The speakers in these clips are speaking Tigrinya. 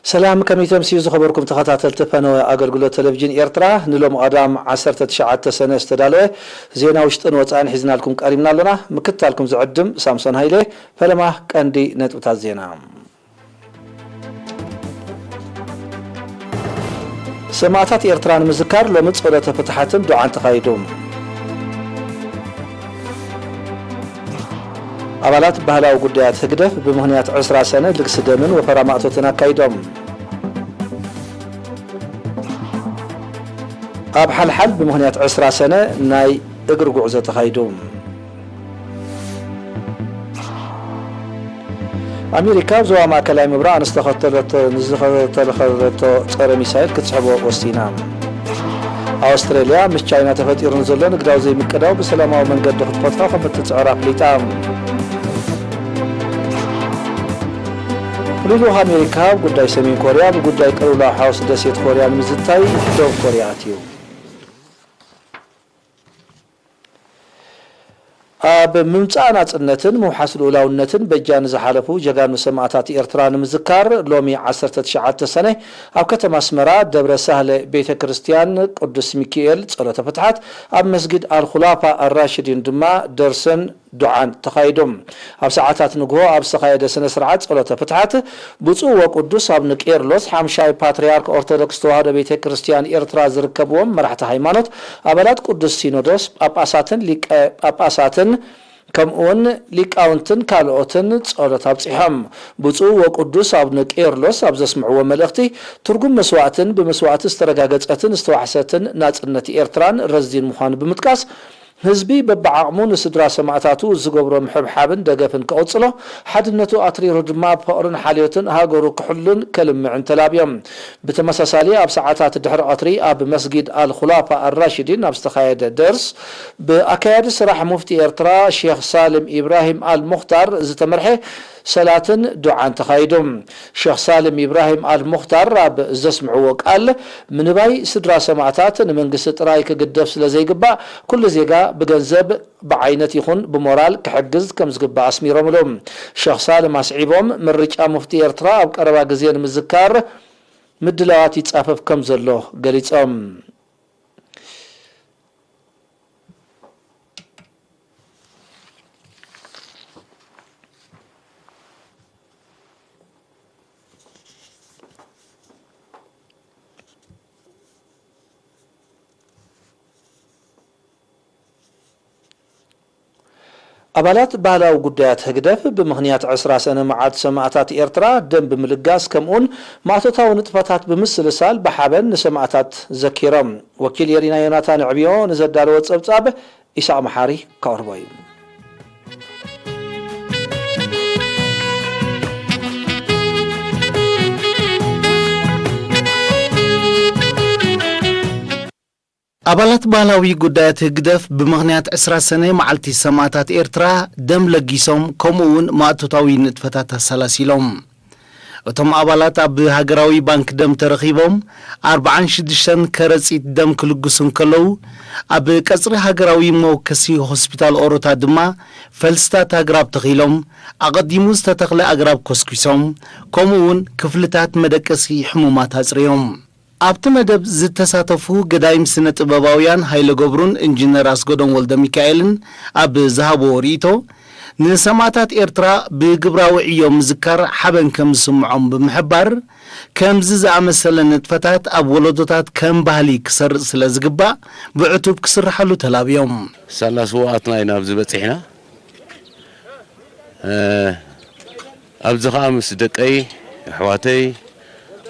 ሰላም፣ ከመይ ተምስዩ ዝኸበርኩም ተኸታተልቲ ፈነወ ኣገልግሎት ቴሌቪዥን ኤርትራ? ንሎም ቀዳም ዓሰርተ ትሽዓተ ሰነ ዝተዳለወ ዜና ውሽጥን ወጻእን ሒዝናልኩም ቀሪብና ኣሎና። ምክትታልኩም ዝዕድም ሳምሶን ሃይለ። ፈለማ ቀንዲ ነጥብታት ዜና። ሰማእታት ኤርትራ ንምዝካር ሎሚ ጸሎተ ፍትሓትን ዱዓን ተኻይዱ። ኣባላት ባህላዊ ጉዳያት ህግደፍ ብምኽንያት ዕስራ ሰነ ልግሲ ደምን ወፈራ ማእቶትን ኣካይዶም። ኣብ ሓልሓል ብምኽንያት ዕስራ ሰነ ናይ እግሪ ጉዕዞ ተኻይዱ። ኣሜሪካ ኣብ ዞባ ማእከላይ ምብራቕ ንዝተኸተለቶ ንዝተኸተለቶ ጸረ ሚሳይል ክትስሕቦ ወሲና። ኣውስትሬልያ ምስ ቻይና ተፈጢሩ ንዘሎ ንግዳዊ ዘይምቅዳው ብሰላማዊ መንገዲ ክትፈትሖ ከም እትጽዕር ኣፍሊጣ። ፍሉይ ልኡኽ ኣሜሪካ ኣብ ጉዳይ ሰሜን ኮርያ ብጉዳይ ቅልውላው ሓውስ ደሴት ኮርያ ንምዝታይ ደቡብ ኮርያ ኣትዩ። ኣብ ምምጻእ ናጽነትን ምውሓስ ልኡላውነትን በጃ ንዝሓለፉ ጀጋኑ ሰማእታት ኤርትራ ንምዝካር ሎሚ ዓሰርተ ትሽዓተ ሰነ ኣብ ከተማ ኣስመራ ደብረ ሳህለ ቤተ ክርስቲያን ቅዱስ ሚካኤል ጸሎተ ፍትሓት፣ ኣብ መስጊድ ኣልኹላፋ ኣራሽዲን ድማ ደርሰን ዱዓን ተኻይዱ። ኣብ ሰዓታት ንግሆ ኣብ ዝተኻየደ ስነ ስርዓት ጸሎተ ፍትሓት፣ ብፁዕ ወቅዱስ ኣቡነ ቄርሎስ ሓምሻይ ፓትርያርክ ኦርቶዶክስ ተዋህዶ ቤተ ክርስቲያን ኤርትራ ዝርከብዎም መራሕቲ ሃይማኖት፣ ኣባላት ቅዱስ ሲኖዶስ፣ ጳጳሳትን ሊቀ ጳጳሳትን ከምኡውን ሊቃውንትን ካልኦትን ጸሎት ኣብጺሖም። ብፁዕ ወቅዱስ ኣቡነ ቄርሎስ ኣብ ዘስምዕዎ መልእኽቲ፣ ትርጉም መስዋእትን ብመስዋእቲ ዝተረጋገጸትን ዝተዋሕሰትን ናጽነት ኤርትራን ረዚን ምዃኑ ብምጥቃስ፣ ህዝቢ በብዓቕሙ ንስድራ ሰማእታቱ ዝገብሮ ምሕብሓብን ደገፍን ክቕጽሎ፣ ሓድነቱ ኣትሪሩ ድማ ብፍቕርን ሓልዮትን ሃገሩ ክሕሉን ከልምዕን ተላብዮም። ብተመሳሳሊ፣ ኣብ ሰዓታት ድሕሪ ቀትሪ ኣብ መስጊድ ኣል ኹላፋ ኣራሽዲን ኣብ ዝተኻየደ ደርስ፣ ብኣካያዲ ስራሕ ሙፍቲ ኤርትራ ሼኽ ሳልም ኢብራሂም ኣል ሙኽታር ዝተመርሐ ሰላትን ዱዓን ተኻይዱ። ሸኽ ሳልም ኢብራሂም ኣል ሙኽታር ኣብ ዘስምዕዎ ቃል፣ ምንባይ ስድራ ሰማእታት ንመንግስቲ ጥራይ ክግደፍ ስለ ዘይግባእ፣ ኩሉ ዜጋ ብገንዘብ፣ ብዓይነት ይኹን ብሞራል ክሕግዝ ከም ዝግባእ ኣስሚሮምሉ። ሸኽ ሳልም ኣስዒቦም፣ ምርጫ ሙፍቲ ኤርትራ ኣብ ቀረባ ግዜ ንምዝካር ምድላዋት ይጻፈፍ ከም ዘሎ ገሊጾም። ኣባላት ባህላዊ ጉዳያት ህግደፍ ብምኽንያት ዕስራ ሰነ መዓልቲ ሰማእታት ኤርትራ ደም ብምልጋስ ከምኡውን ማእቶታዊ ንጥፈታት ብምስልሳል ብሓበን ንሰማእታት ዘኪሮም። ወኪል የሪና ዮናታን ዕብዮ ንዘዳለዎ ጸብጻብ ኢሳቕ መሓሪ ከቕርቦ እዩ። ኣባላት ባህላዊ ጉዳያት ህግደፍ ብምኽንያት ዕስራ ሰነ መዓልቲ ሰማእታት ኤርትራ ደም ለጊሶም፣ ከምኡ እውን ማእቶታዊ ንጥፈታት ኣሰላሲሎም። እቶም ኣባላት ኣብ ሃገራዊ ባንክ ደም ተረኺቦም ኣርብዓን ሽዱሽተን ከረጺት ደም ክልግሱ እንከለዉ፣ ኣብ ቀጽሪ ሃገራዊ መወከሲ ሆስፒታል ኦሮታ ድማ ፈልስታት ኣግራብ ተኺሎም፣ ኣቐዲሙ ዝተተኽለ ኣግራብ ኮስኲሶም፣ ከምኡ እውን ክፍልታት መደቀሲ ሕሙማት ኣጽርዮም። ኣብቲ መደብ ዝተሳተፉ ገዳይም ስነ ጥበባውያን ሃይለ ገብሩን ኢንጂነር ኣስገዶም ወልደ ሚካኤልን ኣብ ዝሃብዎ ርእይቶ፣ ንሰማእታት ኤርትራ ብግብራዊ ዕዮ ምዝካር ሓበን ከም ዝስምዖም ብምሕባር፣ ከምዚ ዝኣመሰለ ንጥፈታት ኣብ ወለዶታት ከም ባህሊ ክሰርጽ ስለ ዝግባእ፣ ብዕቱብ ክስርሓሉ ተላብዮም። ሳላ ስውኣትና ኢና ኣብዚ በጺሕና። እ፣ ኣብዚ ኸኣ ምስ ደቀይ፣ ኣሕዋተይ፣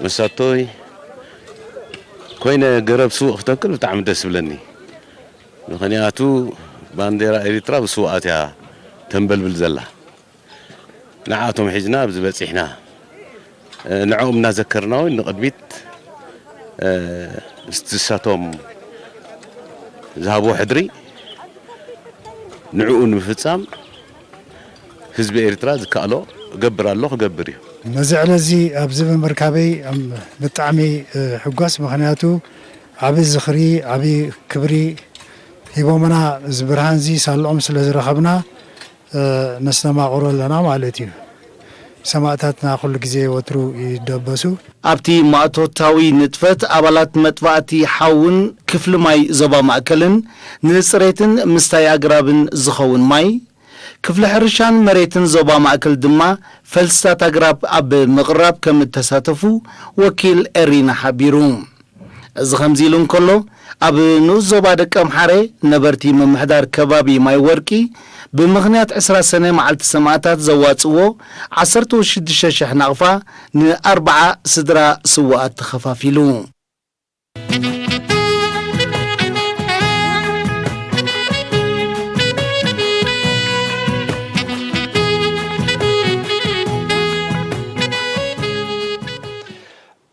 መሳቶይ ኮይነ ገረብ ስዉእ ክተክል ብጣዕሚ ደስ ይብለኒ። ምኽንያቱ ባንዴራ ኤሪትራ ብስውኣት እያ ተንበልብል ዘላ። ንዓኣቶም ሒዝና ኣብዚ በጺሕና። እ፣ ንዕኦም እናዘከርና እውን ንቕድሚት፣ እ፣ ምስቲ ንሳቶም ዝሃብዎ ሕድሪ ንዕኡ ንምፍጻም ህዝቢ ኤርትራ ዝከኣሎ እገብር ኣሎ፣ ክገብር እዩ። ነዚ ዕለት እዚ ኣብዚ ብምርካበይ፣ እም፣ ብጣዕሚ፣ እ፣ ሕጓስ፣ ምኽንያቱ ዓቢ ዝኽሪ፣ ዓቢ ክብሪ ሂቦምና፣ እዚ ብርሃን እዚ ሳልኦም ስለ ዝረኸብና፣ እ፣ ነስተማቕሮ ኣለና ማለት እዩ። ሰማእታትና ኩሉ ግዜ ወትሩ ይደበሱ። ኣብቲ ማእቶታዊ ንጥፈት ኣባላት መጥፋእቲ ሓውን ክፍሊ ማይ ዞባ ማእከልን ንጽሬትን ምስታይ ኣግራብን ዝኸውን ማይ፣ ክፍሊ ሕርሻን መሬትን ዞባ ማእከል ድማ ፈልስታት ኣግራብ ኣብ ምቕራብ ከም እተሳተፉ ወኪል ኤሪና ሓቢሩ። እዚ ከምዚ ኢሉ እንከሎ፣ ኣብ ንኡስ ዞባ ደቀምሓረ ነበርቲ ምምሕዳር ከባቢ ማይ ወርቂ ብምኽንያት ዕስራ ሰነ መዓልቲ ሰማእታት ዘዋፅዎ ዓሰርተ ሽዱሽተ ሽሕ ናቕፋ ንኣርብዓ ስድራ ስውኣት ተኸፋፊሉ።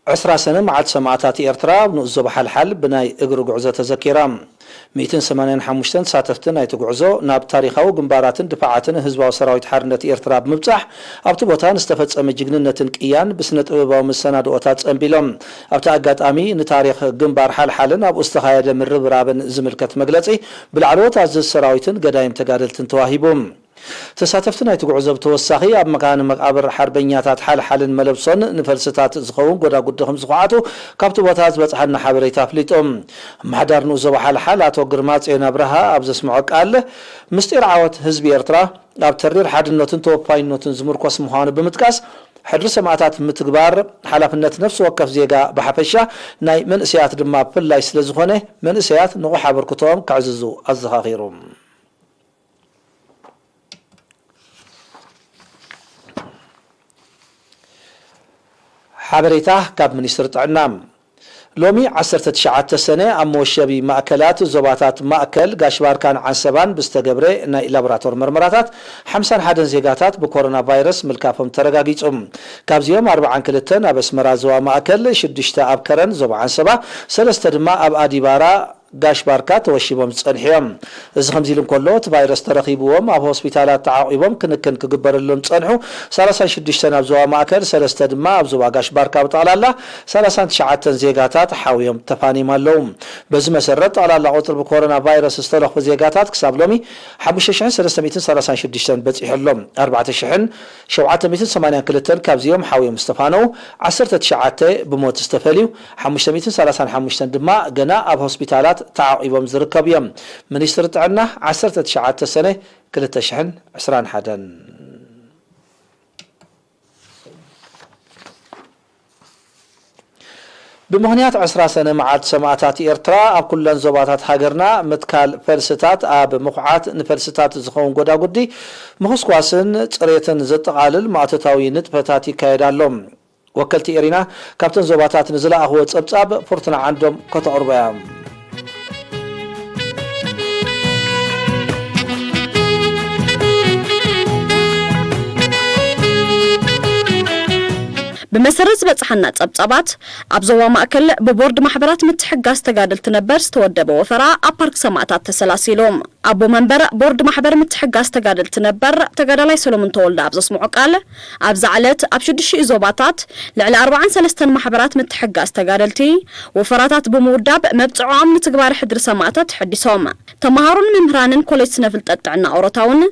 ዕስራ ሰነ መዓልቲ ሰማእታት ኤርትራ ኣብ ንኡስ ዞባ ሓልሓል ብናይ እግሪ ጉዕዞ ተዘኪራ። ሚእትን ሰማንያን ሓሙሽተን ተሳተፍቲ ናይቲ ጉዕዞ ናብ ታሪኻዊ ግንባራትን ድፋዓትን ህዝባዊ ሰራዊት ሓርነት ኤርትራ ብምብጻሕ ኣብቲ ቦታ ንዝተፈጸመ ጅግንነትን ቅያን ብስነ ጥበባዊ መሰናድኦታት ጸንቢሎም። ኣብቲ ኣጋጣሚ ንታሪኽ ግንባር ሓልሓልን ኣብኡ ዝተኻየደ ምርብራብን ዝምልከት መግለጺ ብላዕለዎት ኣዘዝቲ ሰራዊትን ገዳይም ተጋደልትን ተዋሂቡ። ተሳተፍቲ ናይቲ ጉዕዞ ብተወሳኺ ኣብ መካነ መቃብር ሓርበኛታት ሓልሓልን መለብሶን ንፈልስታት ዝኸውን ጎዳጉዲ ከም ዝኹዓቱ ካብቲ ቦታ ዝበጽሓና ሓበሬታ ኣፍሊጡ። ኣመሓዳሪ ንኡስ ዞባ ሓልሓል ኣቶ ግርማጽዮን ኣብርሃ ኣብ ዘስምዖ ቃል፣ ምስጢር ዓወት ህዝቢ ኤርትራ ኣብ ተሪር ሓድነቱን ተወፋይነቱን ዝምርኮስ ምዃኑ ብምጥቃስ፣ ሕድሪ ሰማእታት ምትግባር ሓላፍነት ነፍሲ ወከፍ ዜጋ ብሓፈሻ ናይ መንእሰያት ድማ ብፍላይ ስለ ዝኾነ መንእሰያት ንቑሕ ኣበርክቶኦም ከዕዝዙ ኣዘኻኺሩ። ሓበሬታ ካብ ሚኒስትሪ ጥዕና። ሎሚ ዓሰርተ ትሽዓተ ሰነ ኣብ መወሸቢ ማእከላት ዞባታት ማእከል፣ ጋሽ ባርካን ዓንሰባን ብዝተገብረ ናይ ላቦራቶር መርመራታት ሓምሳን ሓደን ዜጋታት ብኮሮና ቫይረስ ምልካፎም ተረጋጊጹ። ካብዚኦም ኣርብዓን ክልተን ኣብ ኣስመራ ዞባ ማእከል፣ ሽዱሽተ ኣብ ከረን ዞባ ዓንሰባ፣ ሰለስተ ድማ ኣብ ኣዲባራ ጋሽ ባርካ ተወሺቦም ዝጸንሑ እዮም። እዚ ከምዚ ኢሉ እንከሎ፣ እቲ ቫይረስ ተረኺብዎም ኣብ ሆስፒታላት ተዓቒቦም ክንክን ክግበረሎም ዝጸንሑ ሰላሳን ሽዱሽተን ኣብ ዞባ ማእከል፣ ሰለስተ ድማ ኣብ ዞባ ጋሽ ባርካ፣ ብጠቕላላ ሰላሳን ትሽዓተን ዜጋታት ሓውዮም ተፋንዮም ኣለዉ። በዚ መሰረት፣ ጠቕላላ ቁጽሪ ብኮሮና ቫይረስ ዝተለኽፉ ዜጋታት ክሳብ ሎሚ ሓሙሽተ ሽሕን ሰለስተ ሚእትን ሰላሳን ሽዱሽተን በጺሑ ኣሎ። ኣርባዕተ ሽሕን ሸውዓተ ሚእትን ሰማንያን ክልተን ካብዚኦም ሓውዮም ዝተፋነዉ፣ ዓሰርተ ትሽዓተ ብሞት ዝተፈልዩ፣ ሓሙሽተ ሚእትን ሰላሳን ሓሙሽተን ድማ ገና ኣብ ሆስፒታላት ተዓቒቦም ዝርከቡ እዮም። ሚኒስትሪ ጥዕና፣ ዓሰርተ ትሽዓተ ሰነ ክልተ ሽሕን ዕስራን ሓደን። ብምኽንያት ዕስራ ሰነ መዓልቲ ሰማእታት ኤርትራ፣ ኣብ ኩለን ዞባታት ሃገርና ምትካል ፈልስታት ኣብ ምኹዓት ንፈልስታት ዝኸውን ጎዳጉዲ ምኹስኳስን ጽሬትን ዘጠቓልል ማእቶታዊ ንጥፈታት ይካየድ ኣሎ። ወከልቲ ኤሪና ካብተን ዞባታት ንዝለኣኽዎ ጸብጻብ ፍርቱና ዓንዶም ከተቕርቦ እያ። ብመሰረት ዝበጽሓና ጸብጻባት፣ ኣብ ዞባ ማእከል ብቦርድ ማሕበራት ምትሕግጋዝ ተጋደልቲ ነበር ዝተወደበ ወፈራ ኣብ ፓርክ ሰማእታት ተሰላሲሉ። ኣቦ መንበር ቦርድ ማሕበር ምትሕግጋዝ ተጋደልቲ ነበር ተጋዳላይ ሰሎሙን ተወልደ ኣብ ዘስምዖ ቃል፣ ኣብዛ ዕለት ኣብ ሽዱሽተ ዞባታት ልዕሊ ኣርባዓን ሰለስተን ማሕበራት ምትሕግጋዝ ተጋደልቲ ወፈራታት ብምውዳብ መብጽዖኦም ንትግባረ ሕድሪ ሰማእታት ተሐዲሶም። ተመሃሮን መምህራንን ኮሌጅ ስነ ፍልጠት ጥዕና ኦሮታ እውን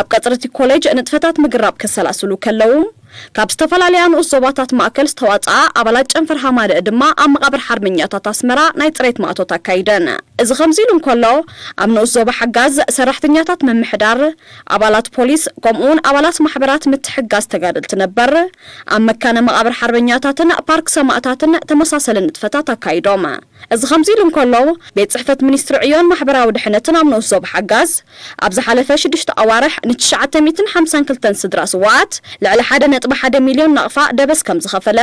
ኣብ ቀጽሪ እቲ ኮሌጅ ንጥፈታት ምግራብ ከሰላስሉ ከለዉ፣ ካብ ዝተፈላለያ ንኡስ ዞባታት ማእከል ዝተዋጽኣ ኣባላት ጨንፈር ሃማደእ ድማ ኣብ መቓብር ሓርበኛታት ኣስመራ ናይ ጽሬት ማእቶት ኣካይደን። እዚ ከምዚ ኢሉ እንከሎ፣ ኣብ ንኡስ ዞባ ሓጋዝ ሰራሕተኛታት ምምሕዳር፣ ኣባላት ፖሊስ፣ ከምኡውን ኣባላት ማሕበራት ምትሕግጋዝ ተጋደልቲ ነበር፣ ኣብ መካነ መቓብር ሓርበኛታትን ፓርክ ሰማእታትን ተመሳሰሊ ንጥፈታት ኣካይዶም። እዚ ከምዚ ኢሉ እንከሎ፣ ቤት ጽሕፈት ሚኒስትሪ ዕዮን ማሕበራዊ ድሕነትን ኣብ ንኡስ ዞባ ሓጋዝ፣ ኣብ ዝሓለፈ ሽዱሽተ ኣዋርሕ ንትሽዓተ ሚእትን ሓምሳን ክልተን ስድራ ስውኣት ልዕሊ ሓደ ነጥቢ ሓደ ሚልዮን ናቕፋ ደበስ ከም ዝኸፈለ፣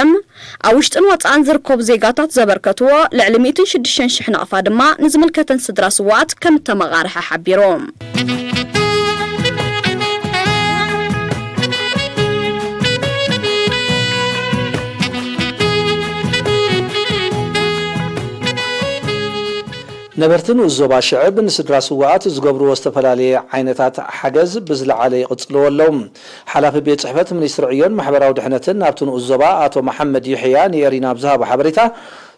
ኣብ ውሽጥን ወጻእን ዝርከቡ ዜጋታት ዘበርከትዎ ልዕሊ ሚእትን ሽዱሽተን ሽሕ ናቕፋ ድማ ንዝምልከተን ስድራ ስውኣት ከም እተመቓርሐ ሓቢሩ። ነበርቲ ንኡስ ዞባ ሽዕብ ንስድራ ስውኣት ዝገብርዎ ዝተፈላለየ ዓይነታት ሓገዝ ብዝለዓለ ይቕጽልዎ ኣለዉ። ሓላፊ ቤት ጽሕፈት ሚኒስትሪ ዕዮን ማሕበራዊ ድሕነትን ናብቲ ንኡስ ዞባ ኣቶ መሓመድ ይሕያ ንኤሪና ኣብ ዝሃቦ ሓበሬታ፣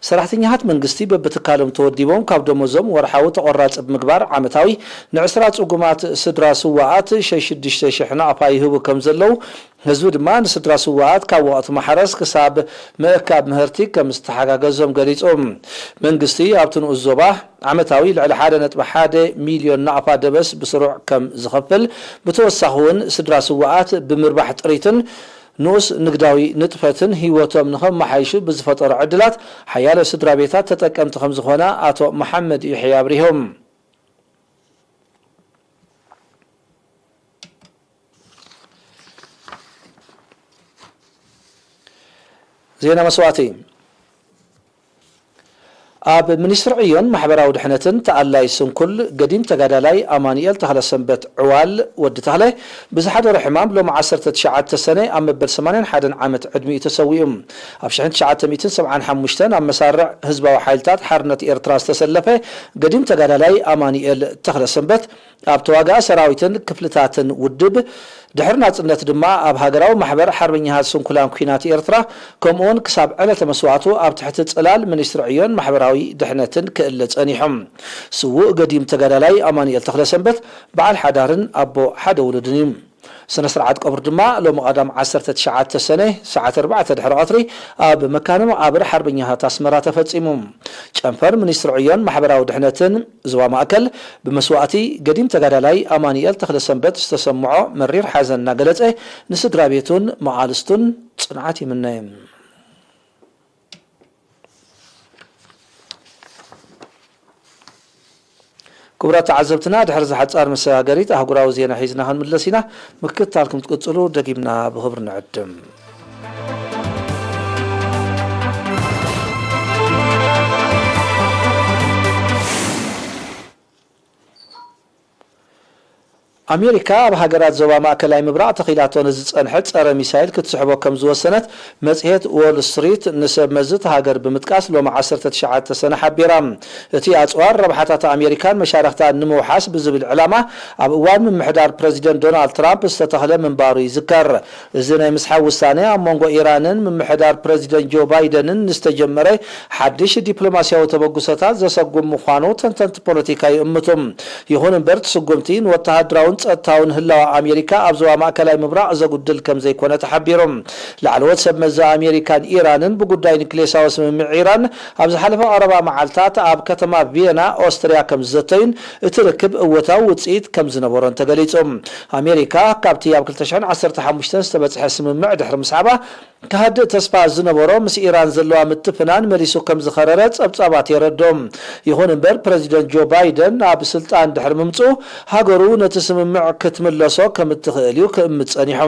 ሰራሕተኛታት መንግስቲ በብትካሎም ተወዲቦም ካብ ደሞዞም ወርሓዊ ተቖራጺ ብምግባር ዓመታዊ ንዕስራ ጽጉማት ስድራ ስውኣት ሽዱሽተ ሽሕ ናቕፋ ይህቡ ከም ዘለዉ ህዝቢ ድማ ንስድራ ስውኣት ካብ ወቕቲ ማሕረስ ክሳብ ምእካብ ምህርቲ ከም ዝተሓጋገዞም ገሊጹ። መንግስቲ ኣብቲ ንኡስ ዞባ ዓመታዊ ልዕሊ ሓደ ነጥቢ ሓደ ሚልዮን ናቕፋ ደበስ ብስሩዕ ከም ዝኸፍል፣ ብተወሳኺ እውን ስድራ ስውኣት ብምርባሕ ጥሪትን ንኡስ ንግዳዊ ንጥፈትን ህይወቶም ንኸመሓይሹ ብዝፈጠሮ ዕድላት ሓያሎ ስድራ ቤታት ተጠቀምቲ ከም ዝኾና ኣቶ መሓመድ ይሕያ ኣብሪሆም። ዜና መስዋእቲ። ኣብ ሚኒስትሪ ዕዮን ማሕበራዊ ድሕነትን ተኣላይ ስንኩል ገዲም ተጋዳላይ ኣማኑኤል ተኽለሰንበት ዕዋል ወዲ ተኽለ ብዝሓደሮ ሕማም ሎሚ ዓሰርተ ትሽዓተ ሰነ ኣብ መበል ሰማንያን ሓደን ዓመት ዕድሚኡ ተሰዊኡ። ኣብ ሽሕን ትሽዓተ ሚእትን ሰብዓን ሓሙሽተን ኣብ መሳርዕ ህዝባዊ ሓይልታት ሓርነት ኤርትራ ዝተሰለፈ ገዲም ተጋዳላይ ኣማኑኤል ተኽለሰንበት ኣብ ተዋጋኢ ሰራዊትን ክፍልታትን ውድብ፣ ድሕሪ ናጽነት ድማ ኣብ ሃገራዊ ማሕበር ሓርበኛታት ስንኩላን ኲናት ኤርትራ፣ ከምኡውን ክሳብ ዕለተ መስዋእቱ ኣብ ትሕቲ ጽላል ሚኒስትሪ ዕዮን ማሕበራዊ ድሕነትን ክእለ ጸኒሑ። ስዉእ ገዲም ተጋዳላይ ኣማኑኤል ተኽለሰንበት በዓል ሓዳርን ኣቦ ሓደ ውሉድን እዩ። ስነ ስርዓት ቀብሩ ድማ ሎሚ ቀዳም ዓሰርተ ትሽዓተ ሰነ ሰዓት ኣርባዕተ ድሕሪ ቀትሪ ኣብ መካነ መቓብር ሓርበኛታት ኣስመራ ተፈጺሙ። ጨንፈር ሚኒስትሪ ዕዮን ማሕበራዊ ድሕነትን ዞባ ማእከል ብመስዋእቲ ገዲም ተጋዳላይ ኣማኑኤል ተኽለሰንበት ዝተሰምዖ መሪር ሓዘን እናገለጸ ንስድራ ቤቱን መቓልስቱን ጽንዓት ይምነ። ክቡራት ተዓዘብትና፣ ድሕሪ እዛ ሓጻር መሰጋገሪት ኣህጉራዊ ዜና ሒዝና ክንምለስ ኢና። ምክትታልኩም ትቅጽሉ ደጊምና ብኽብሪ ንዕድም። ኣሜሪካ ኣብ ሃገራት ዞባ ማእከላይ ምብራቕ ተኺላቶ ንዝጸንሐ ጸረ ሚሳይል ክትስሕቦ ከም ዝወሰነት መጽሔት ዎል ስትሪት ንሰብ መዚ እታ ሃገር ብምጥቃስ ሎሚ ዓሰርተ ትሽዓተ ሰነ ሓቢራ። እቲ ኣጽዋር ረብሓታት ኣሜሪካን መሻርኽታን ንምውሓስ ብዝብል ዕላማ ኣብ እዋን ምምሕዳር ፕረዚደንት ዶናልድ ትራምፕ ዝተተኽለ ምንባሩ ይዝከር። እዚ ናይ ምስሓብ ውሳነ ኣብ መንጎ ኢራንን ምምሕዳር ፕረዚደንት ጆ ባይደንን ንዝተጀመረ ሓድሽ ዲፕሎማስያዊ ተበግሶታት ዘሰጉም ምዃኑ ተንተንቲ ፖለቲካ ይእምቱ። ይኹን እምበር፣ እቲ ስጉምቲ ንወተሃደራውን ጸጥታውን ህላወ ኣሜሪካ ኣብ ዞባ ማእከላይ ምብራቕ ዘጉድል ከም ዘይኮነ ተሓቢሩ። ላዕለዎት ሰብ መዚ ኣሜሪካን ኢራንን ብጉዳይ ኒክሌሳዊ ስምምዕ ኢራን ኣብ ዝሓለፈ ቀረባ መዓልታት ኣብ ከተማ ቪየና ኦስትርያ ከም ዝዘተዩን እቲ ርክብ እወታዊ ውጽኢት ከም ዝነበሮን ተገሊጹ። ኣሜሪካ ካብቲ ኣብ ክልተ ሽሕን ዓሰርተ ሓሙሽተን ዝተበጽሐ ስምምዕ ድሕሪ ምስሓባ፣ ክሃድእ ተስፋ ዝነበሮ ምስ ኢራን ዘለዋ ምትፍናን መሊሱ ከም ዝኸረረ ጸብጻባት የረድኡ። ይኹን እምበር፣ ፕረዚደንት ጆ ባይደን ናብ ስልጣን ድሕሪ ምምጽኡ፣ ሃገሩ ነቲ ስምምዕ ክትምለሶ ከም እትኽእል እዩ ክእምት ጸኒሑ።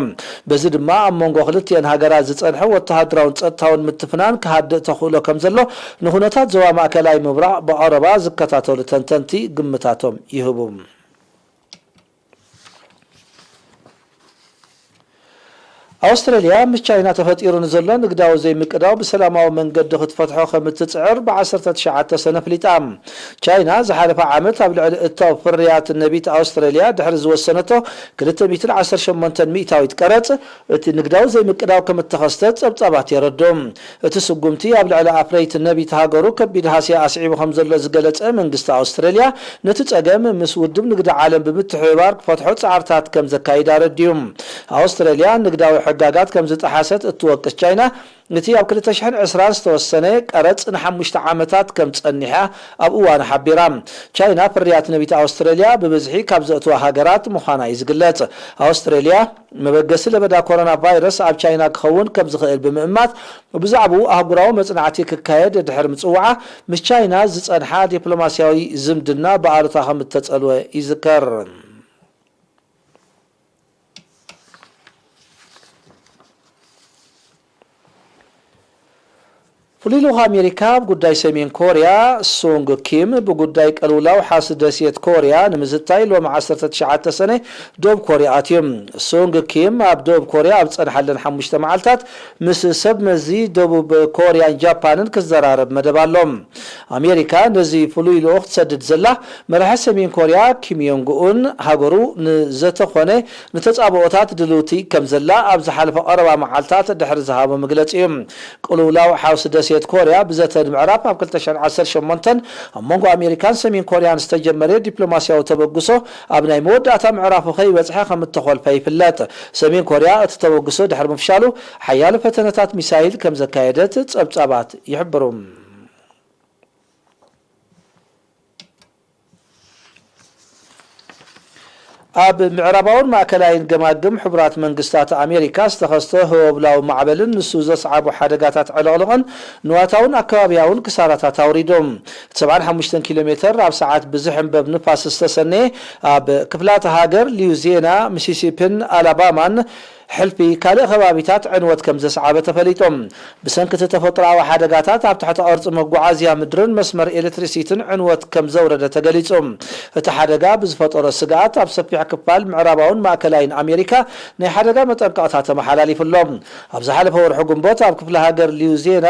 በዚ ድማ ኣብ መንጎ ክልቲኤን ሃገራት ዝጸንሐ ወተሃደራውን ጸጥታውን ምትፍናን ክሃድእ ተኽእሎ ከም ዘሎ ንኹነታት ዞባ ማእከላይ ምብራቕ ብቐረባ ዝከታተሉ ተንተንቲ ግምታቶም ይህቡ። ኣውስትራልያ ምስ ቻይና ተፈጢሩ ንዘሎ ንግዳዊ ዘይምቅዳው ብሰላማዊ መንገዲ ክትፈትሖ ከም እትጽዕር ብ ዓሰርተ ትሽዓተ ሰነ ኣፍሊጣ። ቻይና ዝሓለፈ ዓመት ኣብ ልዕሊ እታው ፍርያት ነቢት ኣውስትራልያ ድሕሪ ዝወሰነቶ ክልተ ሚእትን ዓሰርተ ሸሞንተን ሚእታዊት ቀረጽ፣ እቲ ንግዳዊ ዘይምቅዳው ከም እተኸስተ ጸብጻባት የረድኡ። እቲ ስጉምቲ ኣብ ልዕሊ ኣፍረይቲ ነቢት ሃገሩ ከቢድ ሃስያ ኣስዒቡ ከም ዘሎ ዝገለጸ መንግስቲ ኣውስትራልያ፣ ነቲ ጸገም ምስ ውድብ ንግዲ ዓለም ብምትሕብባር ክፈትሖ ጻዕርታት ከም ዘካይድ ኣረዲኡ። ኣውስትራልያ ንግዳዊ ሕጋጋት ከም ዝጠሓሰት እትወቅስ ቻይና፣ እቲ ኣብ ክልተ ሽሕን ዕስራን ዝተወሰነ ቀረጽ ንሓሙሽተ ዓመታት ከም ጸኒሓ ኣብ እዋኑ ሓቢራ። ቻይና ፍርያት ነቢት ኣውስትራልያ ብብዝሒ ካብ ዘእትዋ ሃገራት ምዃና እዩ ዝግለጽ። ኣውስትራልያ መበገሲ ለበዳ ኮሮና ቫይረስ ኣብ ቻይና ክኸውን ከም ዝኽእል ብምእማት፣ ብዛዕባኡ ኣህጉራዊ መጽናዕቲ ክካየድ ድሕሪ ምጽዋዓ፣ ምስ ቻይና ዝጸንሓ ዲፕሎማስያዊ ዝምድና ብኣሉታ ከም እተጸልወ ይዝከር። ፍሉይ ልኡኽ ኣሜሪካ ኣብ ጉዳይ ሰሜን ኮርያ ሱንግ ኪም፣ ብጉዳይ ቅልውላው ሓውሲ ደሴት ኮርያ ንምዝታይ ሎሚ ዓሰርተ ትሽዓተ ሰነ ዶብ ኮርያ ኣትዩ። ሱንግ ኪም ኣብ ዶብ ኮርያ ኣብ ዝጸንሓለን ሓሙሽተ መዓልታት ምስ ሰብ መዚ ደቡብ ኮርያን ጃፓንን ክዘራረብ መደብ ኣሎ። ኣሜሪካ ነዚ ፍሉይ ልኡኽ ትሰድድ ዘላ፣ መራሒ ሰሜን ኮርያ ኪም ዮንግ ኡን ሃገሩ ንዘተኾነ ንተጻብኦታት ድልውቲ ከም ዘላ ኣብ ዝሓለፈ ቀረባ መዓልታት ድሕሪ ዝሃቦ መግለጺ እዩ። ቅልውላው ሓውሲ ደሴት ኮርያ ብዘተ ንምዕራፍ ኣብ ክልተ ሽሕን ዓሰርተ ሸሞንተን ኣብ መንጎ ኣሜሪካን ሰሜን ኮርያን ዝተጀመረ ዲፕሎማስያዊ ተበግሶ ኣብ ናይ መወዳእታ ምዕራፉ ከይበጽሐ ከም እተኾልፈ ይፍለጥ። ሰሜን ኮርያ እቲ ተበግሶ ድሕሪ ምፍሻሉ ሓያሎ ፈተነታት ሚሳይል ከም ዘካየደት ጸብጻባት ይሕብሩ። ኣብ ምዕራባውን ማእከላይን ገማግም ሕቡራት መንግስታት ኣሜሪካ ዝተኸስተ ህወብላዊ ማዕበልን ንሱ ዘስዓቦ ሓደጋታት ዕልቕልቕን ንዋታውን ኣከባብያውን ክሳራታት ኣውሪዱ። እቲ ሰብዓን ሓሙሽተን ኪሎ ሜተር ኣብ ሰዓት ብዝሕንበብ ንፋስ ዝተሰነየ ኣብ ክፍላተ ሃገር ሊዩዚና፣ ሚሲሲፒን ኣላባማን ሕልፊ ካልእ ከባቢታት ዕንወት ከም ዘስዓበ ተፈሊጡ። ብሰንኪ እቲ ተፈጥሮኣዊ ሓደጋታት ኣብ ትሕቲ ቅርጺ መጓዓዝያ ምድርን መስመር ኤሌክትሪሲቲን ዕንወት ከም ዘውረደ ተገሊጹ። እቲ ሓደጋ ብዝፈጠሮ ስግኣት ኣብ ሰፊሕ ክፋል ምዕራባውን ማእከላይን ኣሜሪካ ናይ ሓደጋ መጠንቀቕታ ተመሓላሊፉ ኣሎ። ኣብ ዝሓለፈ ወርሒ ግንቦት ኣብ ክፍለ ሃገር ሊዩዜና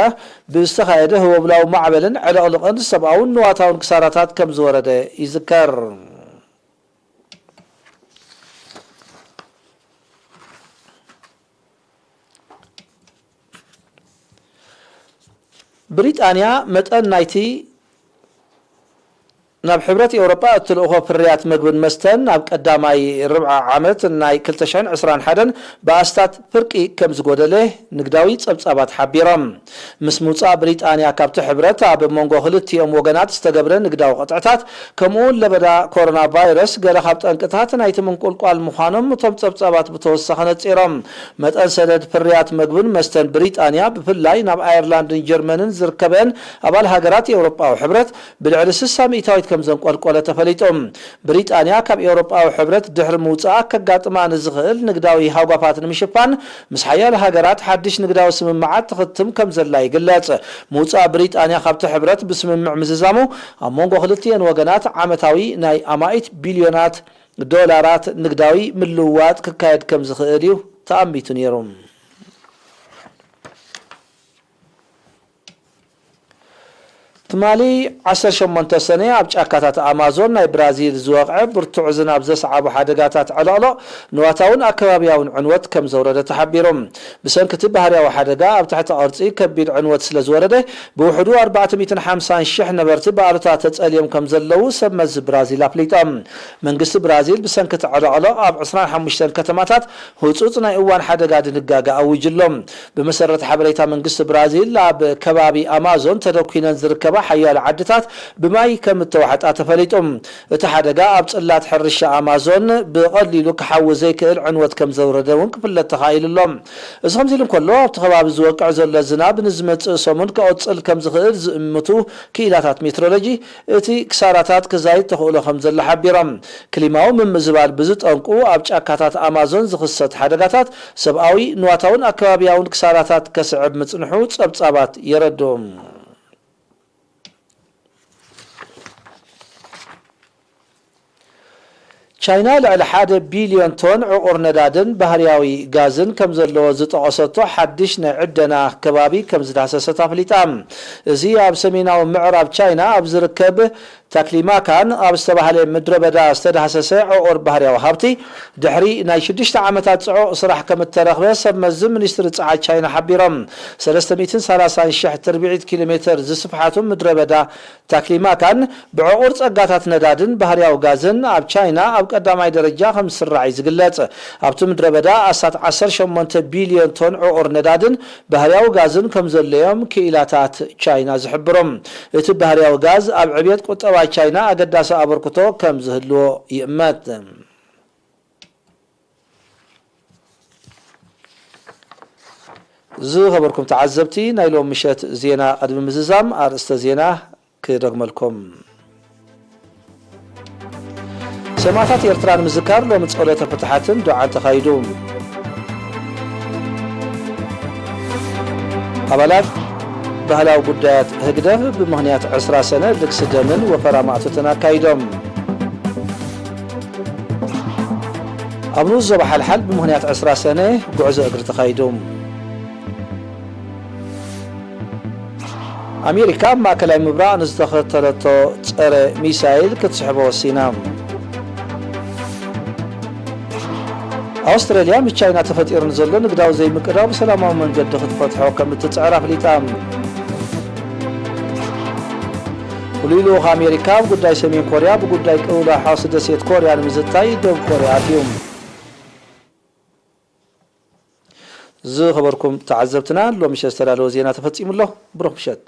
ብዝተኻየደ ህወብላዊ ማዕበልን ዕልቕልቕን ሰብኣውን ንዋታውን ክሳራታት ከም ዝወረደ ይዝከር። ብሪጣንያ መጠን ናይቲ ናብ ሕብረት ኤውሮጳ እትልእኾ ፍርያት መግብን መስተን ኣብ ቀዳማይ ርብዓ ዓመት ናይ ክልተ ሽሕን ዕስራን ሓደን ብኣስታት ፍርቂ ከም ዝጎደለ ንግዳዊ ጸብጻባት ሓቢሮም። ምስ ምውጻእ ብሪጣንያ ካብቲ ሕብረት ኣብ መንጎ ክልቲኦም ወገናት ዝተገብረ ንግዳዊ ቅጥዕታት ከምኡውን ለበዳ ኮሮና ቫይረስ ገለ ካብ ጠንቅታት ናይቲ ምንቁልቋል ምዃኖም እቶም ጸብጻባት ብተወሳኺ ነጺሮም። መጠን ሰደድ ፍርያት መግብን መስተን ብሪጣንያ ብፍላይ ናብ ኣየርላንድን ጀርመንን ዝርከበን ኣባል ሃገራት ኤውሮጳዊ ሕብረት ብልዕሊ ስሳ ሚእታዊት ከም ዘንቆልቆለ ተፈሊጡ። ብሪጣንያ ካብ ኤውሮጳዊ ሕብረት ድሕሪ ምውጻኣ ከጋጥማ ንዝኽእል ንግዳዊ ሃጓፋት ንምሽፋን ምስ ሓያሎ ሃገራት ሓድሽ ንግዳዊ ስምምዓት ትኽትም ከም ዘላ ይግለጽ። ምውጻእ ብሪጣንያ ካብቲ ሕብረት ብስምምዕ ምዝዛሙ ኣብ መንጎ ክልቲኤን ወገናት ዓመታዊ ናይ ኣማኢት ቢልዮናት ዶላራት ንግዳዊ ምልውዋጥ ክካየድ ከም ዝኽእል እዩ ተኣሚቱ ነይሩ። ትማሊ ዓሰርተ ሸሞንተ ሰነ ኣብ ጫካታት ኣማዞን ናይ ብራዚል ዝወቕዐ ብርቱዕ ዝናብ ዘስዓቦ ሓደጋታት ዕለቕለቕ ንዋታውን ኣከባብያውን ዕንወት ከም ዘውረደ ተሓቢሩ። ብሰንኪ እቲ ባህርያዊ ሓደጋ ኣብ ትሕቲ ቅርጺ ከቢድ ዕንወት ስለ ዝወረደ ብውሕዱ ኣርባዕተ ሚእትን ሓምሳን ሽሕ ነበርቲ ብኣሉታ ተጸልዮም ከም ዘለዉ ሰብ መዚ ብራዚል ኣፍሊጦም። መንግስቲ ብራዚል ብሰንኪ እቲ ዕለቕለቕ ኣብ ዕስራን ሓሙሽተን ከተማታት ህጹጽ ናይ እዋን ሓደጋ ድንጋገ ኣዊጁ ኣሎ። ብመሰረት ሓበሬታ መንግስቲ ብራዚል ኣብ ከባቢ ኣማዞን ተደኲነን ዝርከባ ሓያሎ ዓድታት ብማይ ከም እተዋሕጣ ተፈሊጡ። እቲ ሓደጋ ኣብ ጽላት ሕርሻ ኣማዞን ብቐሊሉ ክሓዊ ዘይክእል ዕንወት ከም ዘውረደ እውን ክፍለጥ ተኻኢሉ ኣሎ። እዚ ከምዚ ኢሉ እንከሎ ኣብቲ ከባቢ ዝወቅዕ ዘሎ ዝናብ ንዝመጽእ ሰሙን ክቕጽል ከም ዝኽእል ዝእምቱ ክኢላታት ሜትሮሎጂ እቲ ክሳራታት ክዛይድ ተኽእሎ ከም ዘሎ ሓቢሮም። ክሊማዊ ምምዝባል ብዝጠንቁ ኣብ ጫካታት ኣማዞን ዝኽሰት ሓደጋታት ሰብኣዊ፣ ንዋታውን ኣከባብያውን ክሳራታት ከስዕብ ምጽንሑ ጸብጻባት የረድኡ። ቻይና ልዕሊ ሓደ ቢልዮን ቶን ዕቑር ነዳድን ባህርያዊ ጋዝን ከም ዘለዎ ዝጠቐሰቶ ሓድሽ ናይ ዕደና ከባቢ ከም ዝዳሰሰት ኣፍሊጣ። እዚ ኣብ ሰሜናዊ ምዕራብ ቻይና ኣብ ዝርከብ ታክሊማካን ኣብ ዝተባህለ ምድረ በዳ ዝተዳህሰሰ ዕቑር ባህርያዊ ሃብቲ፣ ድሕሪ ናይ ሽዱሽተ ዓመታት ጽዑቕ ስራሕ ከም እተረኽበ ሰብ መዚ ሚኒስትሪ ጸዓት ቻይና ሓቢሮም። ሰለስተ ሚእትን ሰላሳን ሽሕ ትርብዒት ኪሎ ሜተር ዝስፍሓቱ ምድረ በዳ ታክሊማካን ብዕቑር ጸጋታት ነዳድን ባህርያዊ ጋዝን ኣብ ቻይና ኣብ ቀዳማይ ደረጃ ከም ዝስራዕ እዩ ዝግለጽ። ኣብቲ ምድረ በዳ ኣስታት ዓሰርተ ሸሞንተ ቢልዮን ቶን ዕቑር ነዳድን ባህርያዊ ጋዝን ከም ዘለዮም ክኢላታት ቻይና ዝሕብሩ። እቲ ባህርያዊ ጋዝ ኣብ ዕብየት ቁጠባ ቻይና ኣገዳሲ ኣበርክቶ ከም ዝህልዎ ይእመት። ዝኸበርኩም ተዓዘብቲ፣ ናይ ሎም ምሸት ዜና ቅድሚ ምዝዛም ኣርእስተ ዜና ክደግመልኩም። ሰማእታት ኤርትራ ንምዝካር ሎሚ ጸሎተ ፍትሓትን ዱዓን ተኻይዱ። ኣባላት ባህላዊ ጉዳያት ህግደፍ ብምኽንያት ዕስራ ሰነ ልግሲ ደምን ወፈራ ማእቶትን ኣካይዶም። ኣብ ንኡስ ዞባ ሓልሓል ብምኽንያት ዕስራ ሰነ ጉዕዞ እግሪ ተኻይዱ። ኣሜሪካ ኣብ ማእከላይ ምብራቕ ንዝተኸተለቶ ጸረ ሚሳይል ክትስሕቦ ወሲና። ኣውስትራልያ ምስ ቻይና ተፈጢሩ ንዘሎ ንግዳዊ ዘይምቅዳው ብሰላማዊ መንገዲ ክትፈትሖ ከም እትጽዕር ኣፍሊጣ። ፍሉይ ልኡኽ ኣሜሪካ ኣብ ጉዳይ ሰሜን ኮርያ ብጉዳይ ቅልውላው ሓውሲ ደሴት ኮርያ ንምዝታይ ደቡብ ኮርያ ኣትዩ። ዝኸበርኩም ተዓዘብትና፣ ሎሚ ምሸት ዝተዳለወ ዜና ተፈጺሙ ኣሎ። ብሩኽ ምሸት።